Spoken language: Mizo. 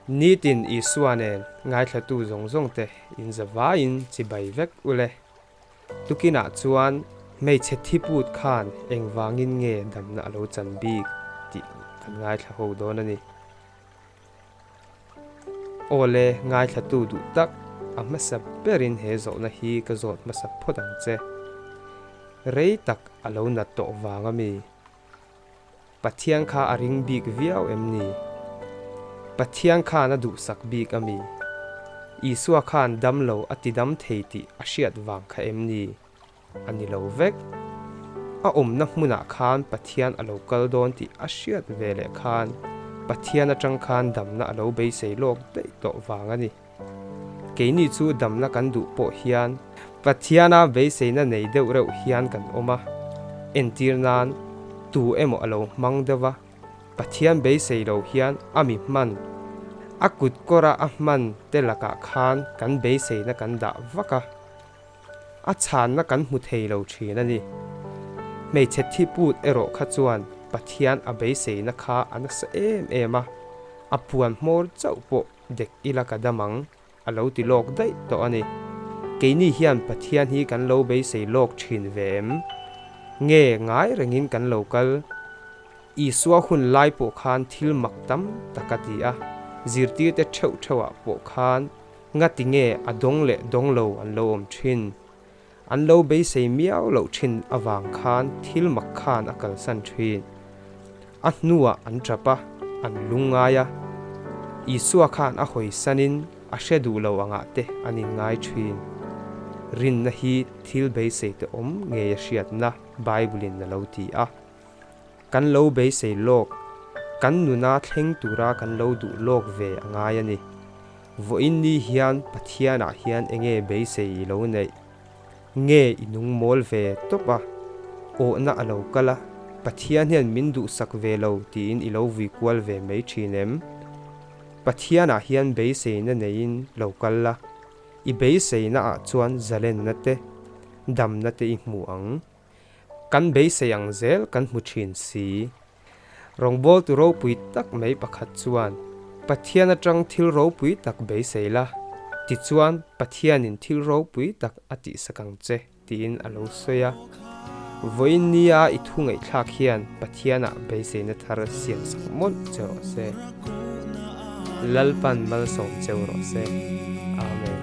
Nitin Isua nen ngaithlatu zawng zawng te in zavaiin chibai vek ule. Tukinah chuan hmeichhe thiput khan engvangin nge damna a lo chan bik tih kan ngaithla ho dawn a ni. Awle, ngaithlatu duh tak, a hmasa berin he zawhna hi ka zawt hmasa phawt ang che. Rei tak a lo nat tawh vang a mi? Pathian kha a ring bik viau em ni? Pathian khan a duhsak bik a mi? Isua khan damlo a ti dam thei tih a hriat vang kha em ni? A ni lo vek. A awmna hmunah khan Pathian a lo kal dawn tih a hriat ve leh khan Pathian atang khan damna a lo beisei lawk daih tawh vang a ni. Keini chu damna kan duh pawh hian Pathiana beiseina nei deuh reuh hian kan awm a, entir nan tu emaw a lo hmang deuh a, Pathian beisei lo hian a mi hman, a kut kawra a hman te lakah khan kan beiseina kan dah vak a. A chhanna kan hmu thei lo thin a ni. Hmeichhe thi put erawh kha chuan Pathian a beiseina kha a nasa em em a, a puan hmawr chauh pawh dek ila ka dam ang, a lo ti lawk daih tawh a ni. Keini hian Pathian hi kan lo beisei lawk thin ve em? Nge ngai rengin kan lo kal? Isua hun lai pawh khan thil mak tam tak a ti a, zirtirte theuh theuhah pawh khan Ngati nge a dawng leh dawng lo an lo awm thin? An lo beisei miau loh thin avang khan thil mak khan a kalsan thin. A hnuah an tap a, an lungngai a. Isua khan a hawisanin a hre duh lo angah te an inngai thin. Rinna hi thil beisei te awm ngei a hriatna Bible-in a lo ti a. Kan lo beisei lawk, kan nuna thleng tura kan lo duh lawk ve a ngai a ni. Vawiin ni hian Pathianah hian enge beisei i lo neih? Nge i nung mawl ve tawp a? Awhna a lo kal a, Pathian hian min duhsak ve lo tiin i lo vui kual ve mai thin em? Pathianah hian beiseina neiin lo kal la, i beiseina ah chuan zalenna te, damna te i hmu ang. Kan beisei ang zel kan hmu thin si. Rawngbawltu ropui tak mai pakhat chuan, Pathian atang thil ropui tak beisei la, tichuan Pathianin thil ropui tak a tihsak ang che, tiin a lo sawi a. Vawiin nia i thu ngaihthlak hian Pathianah beiseina thar siamsak mawlh che rawh se. Lalpan malsawm cheu rawh se. Amen.